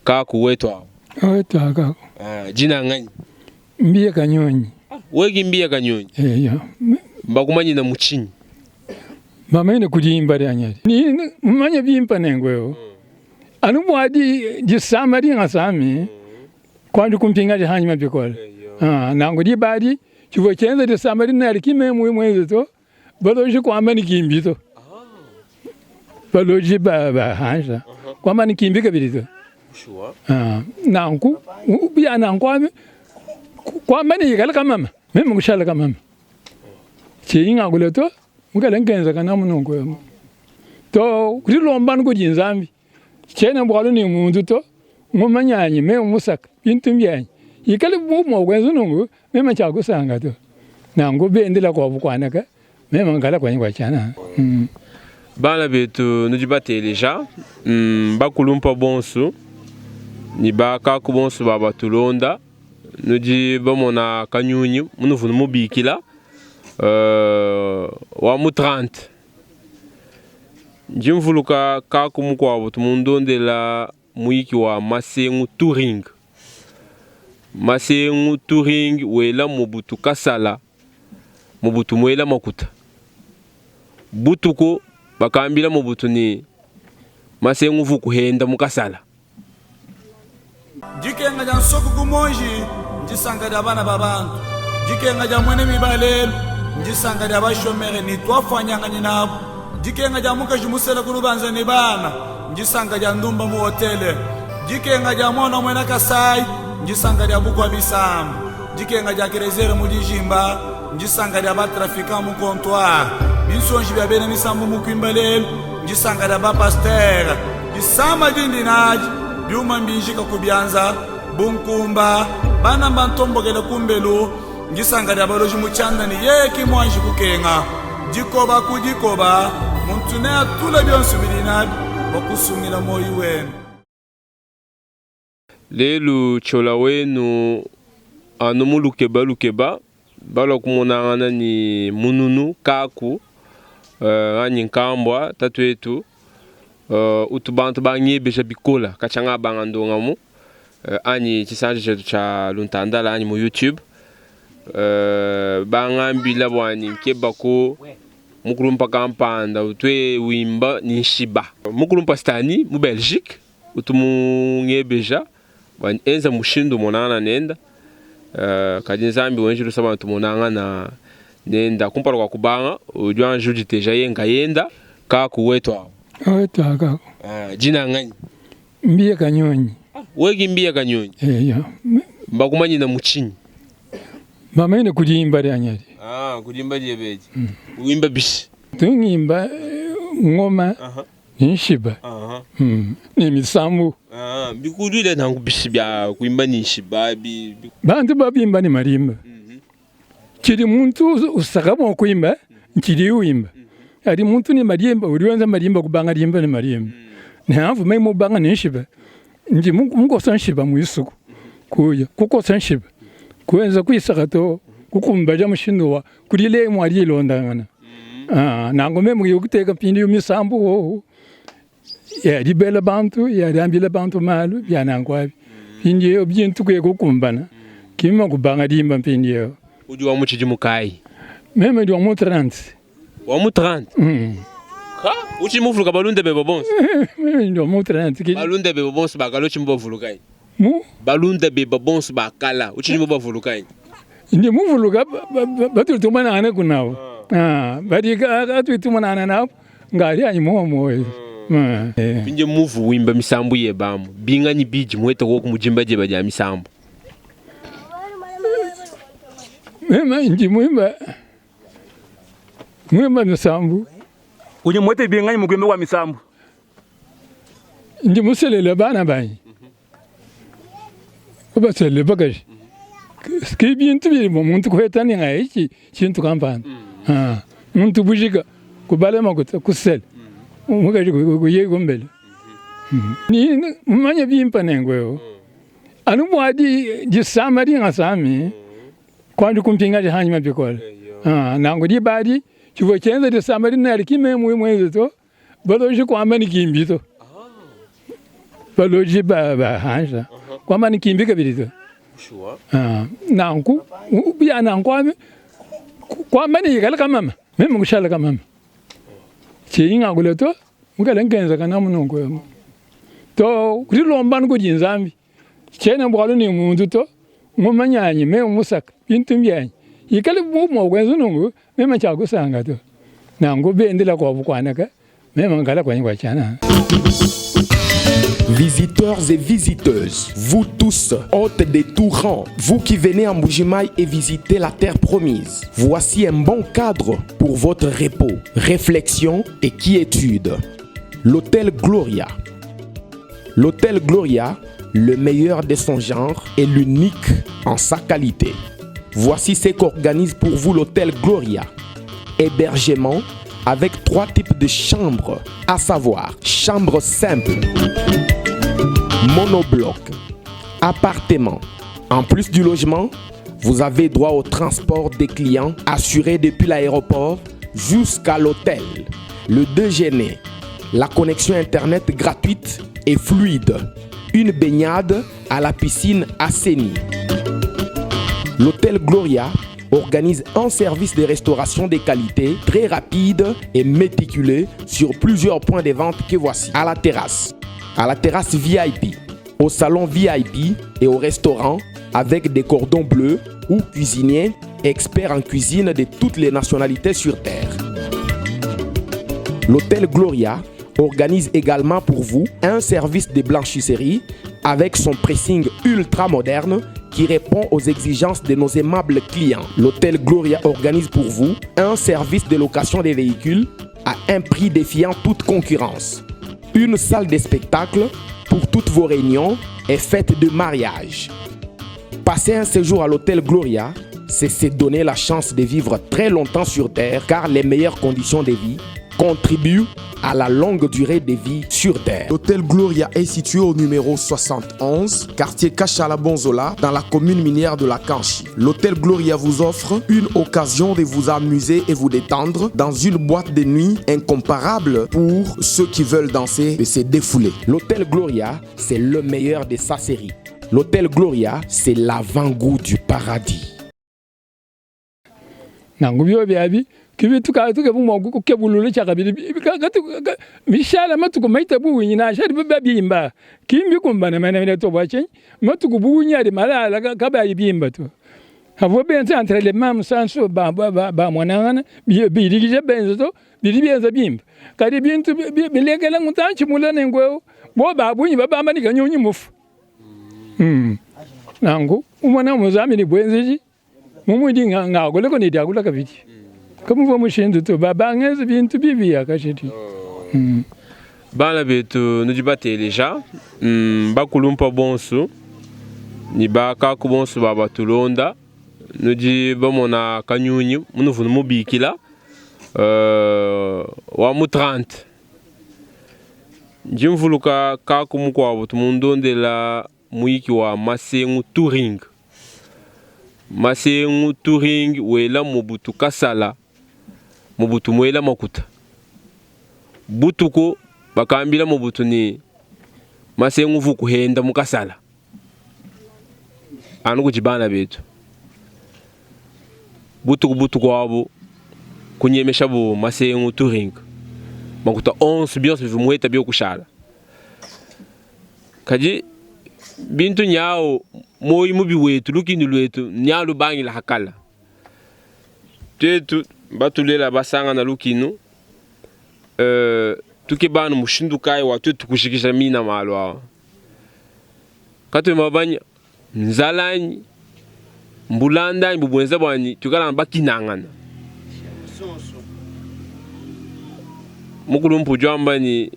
Kaku wetu awu. Wetu awu kaku. Ah, jina nganyi? Mbiye Kanyonyi. Weki Mbiye Kanyonyi? Eyo. Mbakumanyina mu tshinyi? Bamanyine kudimba dianyi adi. Ni mumanye bimpe nenku eu. Anu bua di disama dingasami kuanji kumpingaja hanyima bikole. Ah, nanku diba adi tshivua tshienza disama dinene adi ki meme muenze to. Baloji kuamba ni kimbi to. Baloji ba ba hansha kuamba ni kimbi kabidi to. Ah, nanku bia nanku abi kuamba ni ikala kamama meme kushala kamama tshiyi ngakula to mukala nkenza kana mununku emu to kudilomba anu kudi Nzambi tshiena bualu ne muntu to ngumanyanyi meme musaka bintu mbianyi ikale bu mua kuenza nunku Meme tshiakusanka to. Nanku bendela kuabu kuanaka, meme nkala kuanyi kua tshianana. Bana betu nudi bateleja, bakulumpa bonsu ne bakaku bonsu ba batulonda, nudi bamona kanyunyi munuvua numubikila wa mu 30. Ndi mvuluka kaku mukuabu tumundondela muyiki wa Masengu Touring. Masengu Touring wela Mobutu kasala, Mobutu muela makuta. Butuku bakambila Mobutu ne Masengu uvu kuhenda mu kasala. Dikenga dia nsoku ku monji ndisanka dia bana ba bantu. Dikenga dia muena miba lelu ndisanka dia bashomere ne tuafuanyanganyi nabu. Dikenga dia mukaji musela ku lubanza ne bana ndisanka dia ndumba mu hotele. Dikenga dia muana wa muena Kasai ndisanka dia bukua bisamba. Dikenga dia Kerezere mu dijimba ndisanka dia ba trafiquants mu comptoir. Binsonji bia bena misambu mu kuimba lelu ndisanka dia ba pasteur. Disama dindi nadi, biuma mbinjika ku bianza bu nkumba, bana mbantombokele kumbelu. Ndisanka dia baloji mu tshianda ne yeye ki muanji kukenga. Dikoba ku dikoba, muntu neatule bionso bidi nabi bua kusungila muoyo wende. Lelu Ciola wenu anu mu lukeba lukeba balua kumonangana ni mununu kaku anyi nkambua tatuetu utu bantu bangebeja bikola katshia ngabanga ndongamu anyi tshisanji tshietu tshia Luntandala anyi mu YouTube bangambila bua ni nkebaku mukulumpa kampanda utu wimba ni nshiba. Mukulumpa Stany mu Belgique utu mungebeja bua enza mushindu umonangana nenda kadi Nzambi wenji lusa bua tumonangana nenda kumpala kua kubanga udi anji uditeja ye nkayenda kaku wetu awu. Wetu awu kaku. Jina nganyi? Mbiye Kanyonyi. Wewe ki Mbiye Kanyonyi? Eyo. Mbakumanyina mu tshinyi? Bamanyine ku dimba dianyi adi. Ah, ku dimba diebe edi. Wimba bishi? Tungimba ngoma ne nshiba ne misambu. Ah, bikuluile nanku bishi bia kuimba ne nshiba bi? Bantu babimba ne malimba. Tshidi muntu usaka bua kuimba ntshidiye wimba. Kadi muntu ne madimba udi wenza madimba kubanga dimba ne madimba. Ne amvu meme mubanga ne nshiba ndi mukosa nshiba muisuku kuya kukosa nshiba kuenza kuisaka to kukumbaja mushindu wa kudila mua dilondangana. Nanku meme kuya kuteka mpindieu misambu wowu ya dibela bantu ya diambila bantu malu bia nanku abi mpindieu bintu kuya kukumbana ki meme kubanga dimba mpindieu. Udi wa mu tshidimu kayi? Meme ndi wa mu 30. Wa mu 30? Mm. Ha? Utshidi muvuluka balunda bebe bonso? Meme ndi wa mu 30. Balunda bebe bonso ba kala utshidi mubavuluka anyi? Mu? Balunda bebe bonso ba kala utshidi mubavuluka anyi? Ndi muvuluka batudi tumonangana kunabo. Ah, badi katudi tumonangana nabo ngali anyi muoyo muoyo. Mpindie muvu wimba misambu yeba amu, binganyi bidi mueta koku mu dimba dieba dia misambu? Meme ndi muimba muimba misambu. Udi muete binganyi mu kuimba kua misambu? Ndi muselele bana banyi, kubaselele bakaji. Ki bintu bidi muntu kuheta ni nga tshintu kampanda. Muntu bujika kubala makuta kusela mukaji kuye kumbelu. Ni mumanye bimpe nenku eu anu bua disama dingasami kuanji kumpingaja hanyima bikole. Nanku diba adi tshivua tshienza disama dinene adi ki meme muenze to. Baloji kuamba ni kimbi to. Baloji ba ba kwamba ni kimbi kabidi to. Nanku bia nanku abi kwamba ni ikala kamama meme kushala kamama tshiyi ngakula to mukala nkenza kana mununku emu to kudilomba kudi Nzambi tshiena bualu ne muntu to mumanyanyi meme musaka bintu bianyi ikale bu mua kuenza nunku meme tshiakusanga to nanku bendela kua bukwanaka meme nkala kuanyi kua tshianana. Visiteurs et visiteuses, vous tous, hôtes de tout rang, vous qui venez en Mbujimayi et visitez la terre promise, voici un bon cadre pour votre repos, réflexion et quiétude. L'hôtel Gloria. L'hôtel Gloria, le meilleur de son genre et l'unique en sa qualité. Voici ce qu'organise pour vous l'hôtel Gloria. Hébergement avec trois types de chambres, à savoir chambre simple, monobloc, appartement. En plus du logement, vous avez droit au transport des clients assuré depuis l'aéroport jusqu'à l'hôtel, le déjeuner, la connexion internet gratuite et fluide, une baignade à la piscine assainie. L'hôtel Gloria organise un service de restauration de qualité très rapide et méticuleux sur plusieurs points de vente que voici. À la terrasse, à la terrasse VIP, au salon VIP et au restaurant avec des cordons bleus ou cuisiniers experts en cuisine de toutes les nationalités sur Terre. L'hôtel Gloria organise également pour vous un service de blanchisserie avec son pressing ultra moderne qui répond aux exigences de nos aimables clients. L'hôtel Gloria organise pour vous un service de location des véhicules à un prix défiant toute concurrence. Une salle de spectacle pour toutes vos réunions et fêtes de mariage. Passer un séjour à l'hôtel Gloria, c'est se donner la chance de vivre très longtemps sur Terre car les meilleures conditions de vie contribuent à la longue durée de vie sur Terre. L'hôtel Gloria est situé au numéro 71, quartier Kachala Bonzola, dans la commune minière de la Kanchi. L'hôtel Gloria vous offre une occasion de vous amuser et vous détendre dans une boîte de nuit incomparable pour ceux qui veulent danser et se défouler. L'hôtel Gloria, c'est le meilleur de sa série. L'hôtel Gloria, c'est l'avant-goût du paradis. Nanku biobi abi ke bituka tukeba mua kukebulula tshiakabidi bishala matuku maita bungi nansha adibu babimba ki mbikumbane menemene to bua tshinyi matuku bungi adi malala kabayi bimba to avua benza entre les mêmes sens bamonangana bidikija benza to bidi bienza bimpe kadi bintu bilekela mutantshi mule nenku eu bo ba bungi babamba ne kanyunyi mufu nanku umona muzambi ne buenzeji Mumudi ngakuleko ne diakula kabidi. Kamuvua mushindu to, babangeze bintu bibi ya kashidi. Bana betu nudi bateleja bakulumpa bonsu ne bakaku bonsu ba batulonda nudi bamona kanyunyi munuvua numubikila wa mu 30 ndi mvuluka kaku mukuabu tumundondela muyiki wa Masengu Touring. Masengu Touring wela Mobutu kasala, Mobutu muela makuta. Butuku bakambila Mobutu ne Masengu uvu kuhenda mu kasala anu kudi bana betu. Butuku butuku abu kunyemeshabu Masengu Touring makuta onso bionso bivua mueta bio kushala. Kadi bintu nyawu muoyo mubi wetu lukinu luetu nyalubangila hakala. Tuetu batulela basangana lukinu tukebanu mushindu kayi wa tuetu kushikisha mina malu awa. Katuena bamanya nzala anyi mbulanda anyi bubuenza buanyi tuikala bakinangana. Mukulumpe udi wamba ne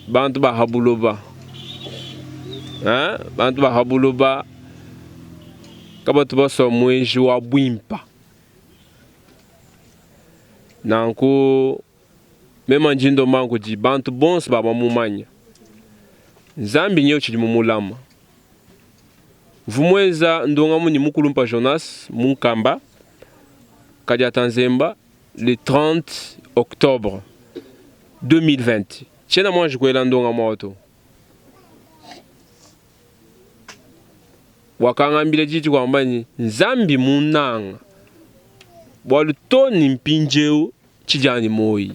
bantu ba ha buloba bantu ba ha buloba kabatu basua muenji wa buimpa. Nanku mema ndi ndomba kudi bantu bonso ba bamumanya Nzambi nyewe utshidi mumulama. Mvua muenza ndongamu ne mukulumpa Jonas Munkamba Kadiata Nzemba le 30 octobre 2020. Tshiena muanji kuela ndongamu awu to. Wakangambila di dikuamba ne, Nzambi munanga, bualu to ne mpindieu tshidi anu ne muoyi.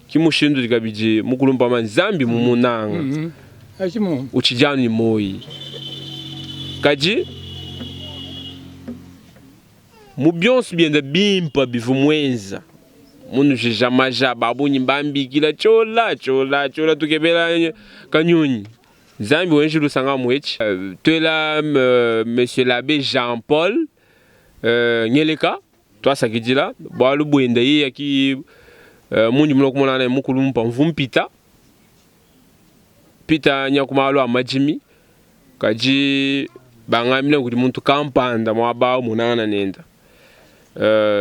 Ki mushindu udi kabidi mukulumpa wamba Nzambi mumunanga, utshidi anu ne muoyi. Kadi mu bionso bienda bimpe bivua muenza, munujija maja, ba bungi mbambikila tshiola tshiola tshiola tukebela kanyunyi. Nzambi wenji lusanga mu etshi. Tuela Monsieur l'Abbe Jean Paul Ngeleka tuasakidila bualu buenda yeya ki mundi mulua kumona ne mukulumpa mvu mpita pita nya ku malu a madimi kadi bangambila kudi muntu kampanda muaba au monangana nenda.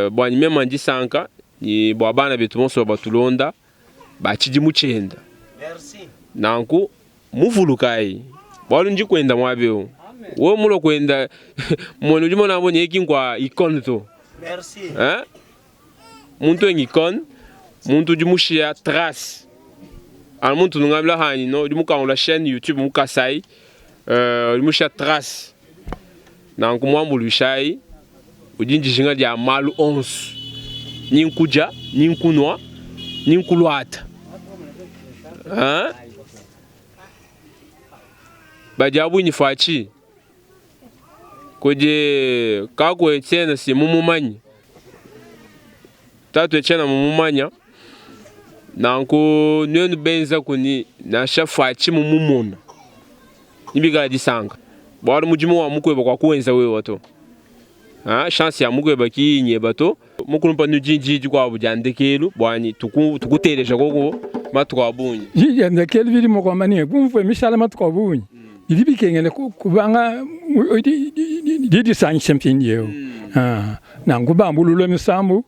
Buanyi mema ndisanka ne bua bana betu bonso batulonda ba tshidimu tshienda. Nanku muvulukayi, bualu ndi kuenda muaba eu. Wewe mulua kuenda mona udi mona ne ki nkua icone to. Hein? Muntu engi icone, muntu udi mushiya trace. Anu muntu nungambila hanyi no udi mukangula chaîne YouTube mu Kasai, udi mushiya trace. Nanku muambuluishayi udi ne dijinga dia malu onso, ni nkudia, ni nkunua, ni nkuluata. Hein? Badi abu ni fatshi kudi kaku Etienne si mumumanye, tatu Etienne mumumanya. Nanku nuenu benza kuni nansha fatshi mumumona nibikala disanka, bualu mudimu wa mukueba kuakuwenza wewa to. Ha, chance ya mukueba ki nyeba to. Mukulumpa nudi di dikuabu dia ndekelu buanyi tuku tukuteleja koku matuku a bungi. Di dia ndekelu bidi mua kuamba ne bumvue mishala matuku a bungi bidi bikengela kubanga didisangisha mpindieu. Nanku bambulula misambu,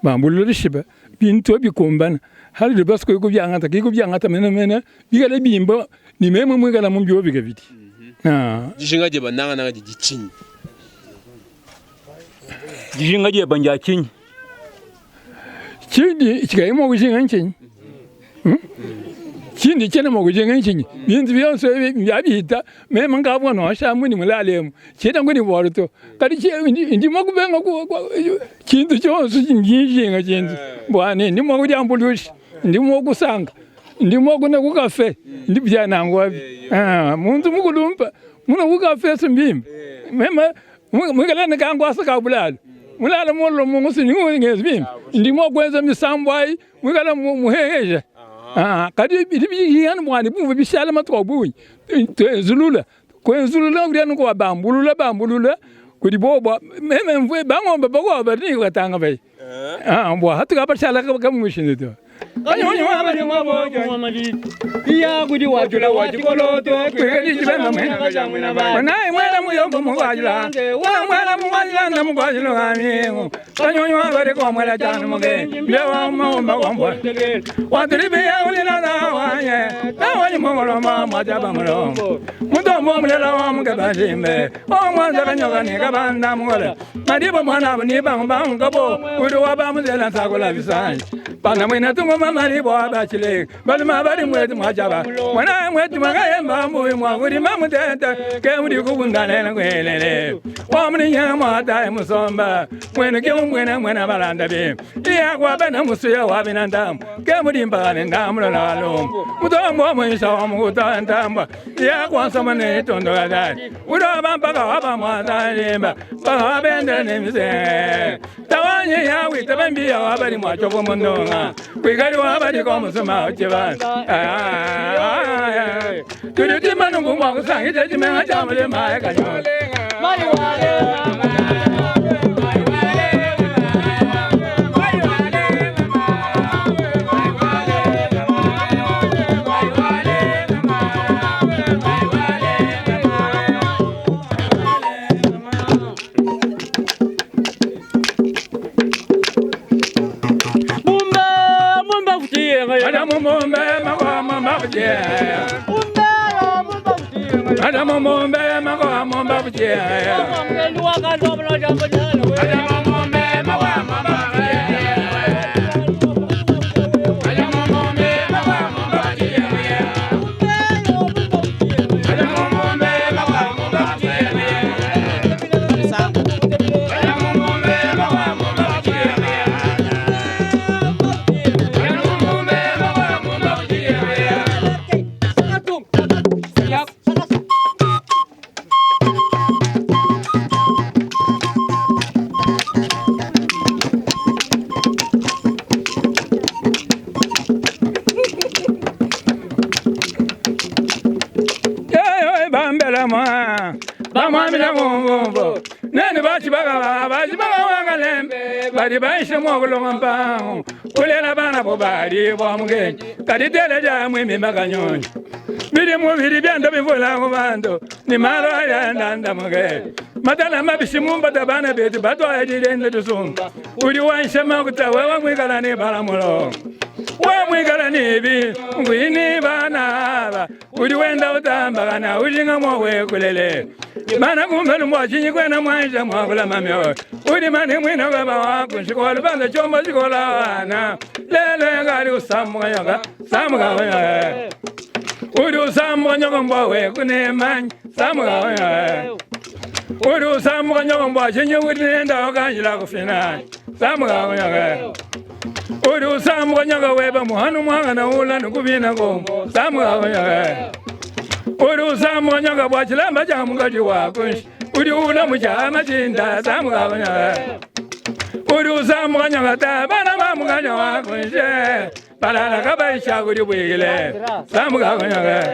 bambulula dishiba bintu bikumbana hali basi kubiangata kubiangata menemene bikale bimba ne meme muikala mu biobi kabidi. Dijinga dieba nangananga didi tshinyi? Dijinga dieba ndia tshinyi? Tshindi tshikayi mua kujinga ntshinyi? Tshindi tshiena mua kujinga ntshinyi? Bintu bionso ebi biabihita meme nkavua nansha mudi mulale emu tshiena ne bualu to, kadi ndi mua kubenga tshintu tshionso tshindi njinga tshintu bua ne ndi mua kudiambuluisha, ndi mua kusanka, ndi mua kunua ku kafe, ndi bia nanku abi. Muntu mukulumpe munue ku kafe si mbimpe? Meme muikale ne kankuasa ka bulalu, mulale muolo mungu si ngenza bimpe? Ndi mua kuenza misambu ayi muikale muheheja. Kadi bidi bijinga bua ne bumvue bishala matuku a bungi tuenzulula kuenzulula udi anu bambulula bambulula kudi bobo meme mvue bangombe bakuabu badi ne katanga bayi bua hatuka bashala kamumushindu to. Kulama bamwambila ngumvumvu nene bachibaka bachibaka wakalembe bali baishe mwakulonga mpango kulela bana bo bali bwa mugenyi kaditeleja mwimi makanyonyi bili mubili byando bivula kubantu ni malo ayandanda muge matala mabisi mumbata bana betu batwayilile tusumba uli wanshema kutawe wamwikala ni balamulo wamwikala nibi ngwini bana aba uli wenda utambakana ulinga mwowe kulele mana kumbelu mwachinyi kwena mwaisha mwakula mamyo uli mani mwina baba wako nshikola lubanza chombo shikola wana lelo ngali usamuka nyoka samuka nyoka uli usamuka nyoka mbwawe kunemanyi samuka nyoka uli usamuka nyoka mbwachinyi uli nenda ukanjila kufina samuka nyoka uli usamuka nyoka weba muhanu mwangana ula nukubina kombo samuka nyoka uli usamuka nyoka bwachilamba cha mukati wako uli ula muchama chinda samuka nyoka uli usamuka nyoka ta bana ba mukanya wako nje balala kabaisha kuli bwile samuka nyoka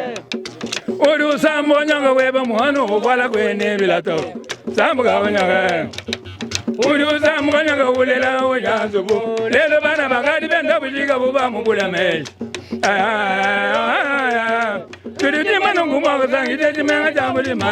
uli usamuka nyoka weba muhanu ukwala kwene bilato samuka nyoka uli usamuka nyoka ulela ujanzubu lelo bana bakali benda bushika buba mubula meshi tuli dimanungu mwakasangite chimenga cha mulima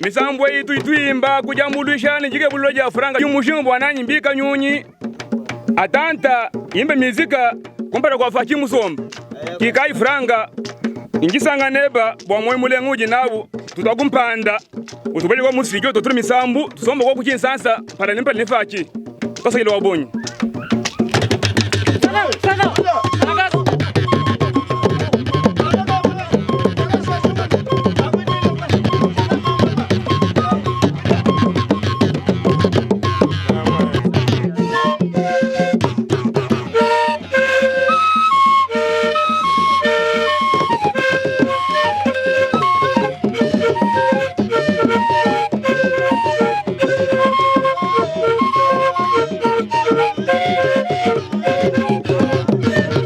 Misambo yitu itwimba kujambulishana njike bulo ja franga yumushingo bwananyi mbika nyunyi atanta imbe mizika kumpera kwa fachi musomba kikai franga ingisanga neba bwa moyo mulenguji nabu tutakumpanda utubele kwa musijyo toturi misambu tusomba kwa kuchinsansa para nimpa nifachi sasa ile wabonyi. Thank you.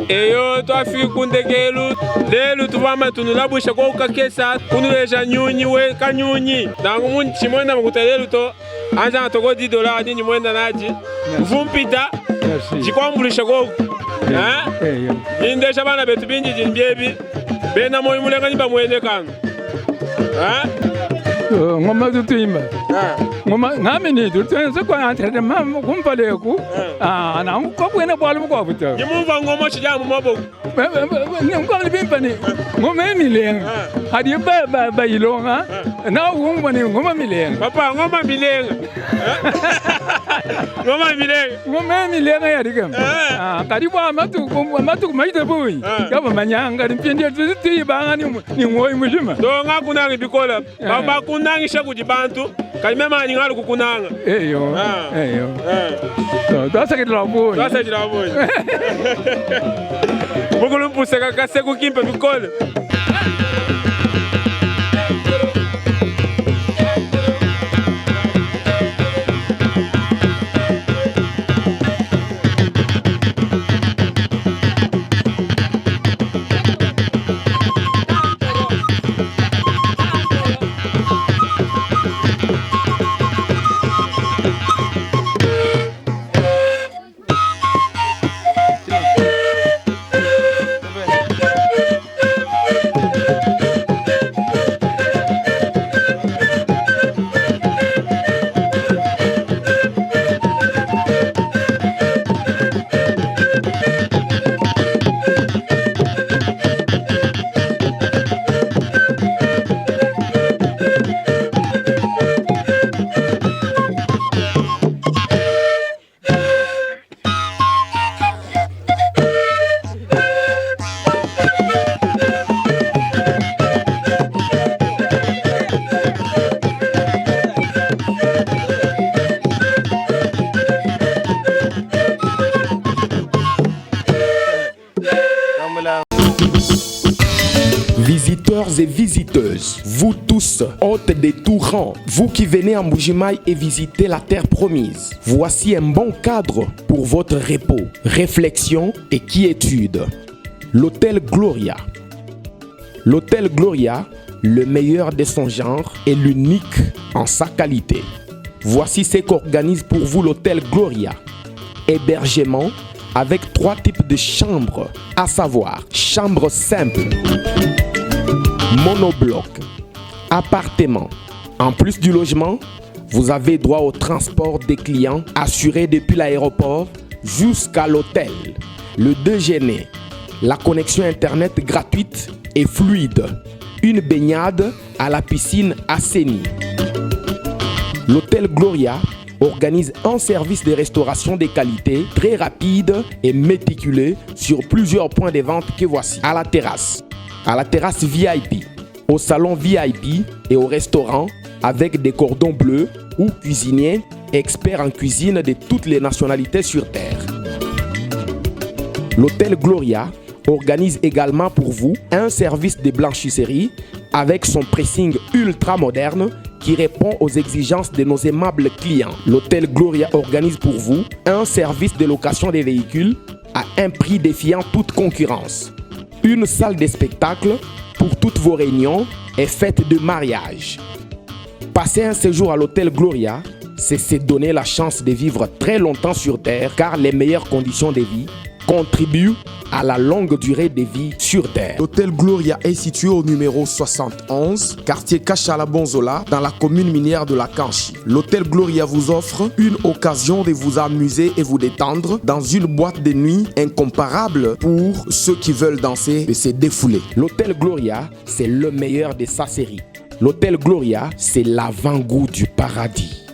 Eyo twafiki kundekelu lelu tuvama tunulabwisha kwa ukakesa kunuleja nyunyi we kanyunyi nangu munchi mwenda makuta lelu to anza natoko 10 dollars nyinyi mwenda naji vumpita jikwambulisha kwa eh nindesha bana betu binji jimbyebi bena moyo mulenga nyimba mwene kanu eh Ngoma tutuimba ngoma ngami ni tutenze kwa entraînement kumpaleku ah na kwabwene bwalu bukwabu ta nyimumva ngoma chijamu maboko ngoma bimpa ni ngoma milenga hadi ba ba ba ilonga na ngoma ni ngoma milenga papa ngoma milenga ngoma milenga ngoma milenga ya dikam ah karibu amatu amatu maite boyi kama manyanga mpindi tuibanga ni ni ngoi mujima to ngakunanga bikola baba kunangisha kuti bantu kalimema nyingalu kukunanga eyo eyo twasakitila boyi twasakitila boyi mukulumpuseka kaseku kimpe bikole. Visiteurs et visiteuses, vous tous, hôtes de tout rang, vous qui venez en Mbujimayi et visitez la terre promise, voici un bon cadre pour votre repos, réflexion et quiétude. L'hôtel Gloria. L'hôtel Gloria, le meilleur de son genre et l'unique en sa qualité. Voici ce qu'organise pour vous l'hôtel Gloria. Hébergement avec trois types de chambres, à savoir chambre simple, monobloc, appartement. En plus du logement, vous avez droit au transport des clients assuré depuis l'aéroport jusqu'à l'hôtel, le déjeuner, la connexion internet gratuite et fluide, une baignade à la piscine assainie. L'hôtel Gloria organise un service de restauration de qualité très rapide et méticuleux sur plusieurs points de vente que voici. À la terrasse, à la terrasse VIP, au salon VIP et au restaurant avec des cordons bleus ou cuisiniers experts en cuisine de toutes les nationalités sur Terre. L'hôtel Gloria organise également pour vous un service de blanchisserie avec son pressing ultra moderne qui répond aux exigences de nos aimables clients. L'hôtel Gloria organise pour vous un service de location des véhicules à un prix défiant toute concurrence. Une salle de spectacle pour toutes vos réunions et fêtes de mariage. Passer un séjour à l'hôtel Gloria, c'est se donner la chance de vivre très longtemps sur Terre car les meilleures conditions de vie contribuent à la longue durée de vie sur Terre. L'hôtel Gloria est situé au numéro 71, quartier Kachala Bonzola, dans la commune minière de la Kanchi. L'hôtel Gloria vous offre une occasion de vous amuser et vous détendre dans une boîte de nuit incomparable pour ceux qui veulent danser et se défouler. L'hôtel Gloria, c'est le meilleur de sa série. L'hôtel Gloria, c'est l'avant-goût du paradis.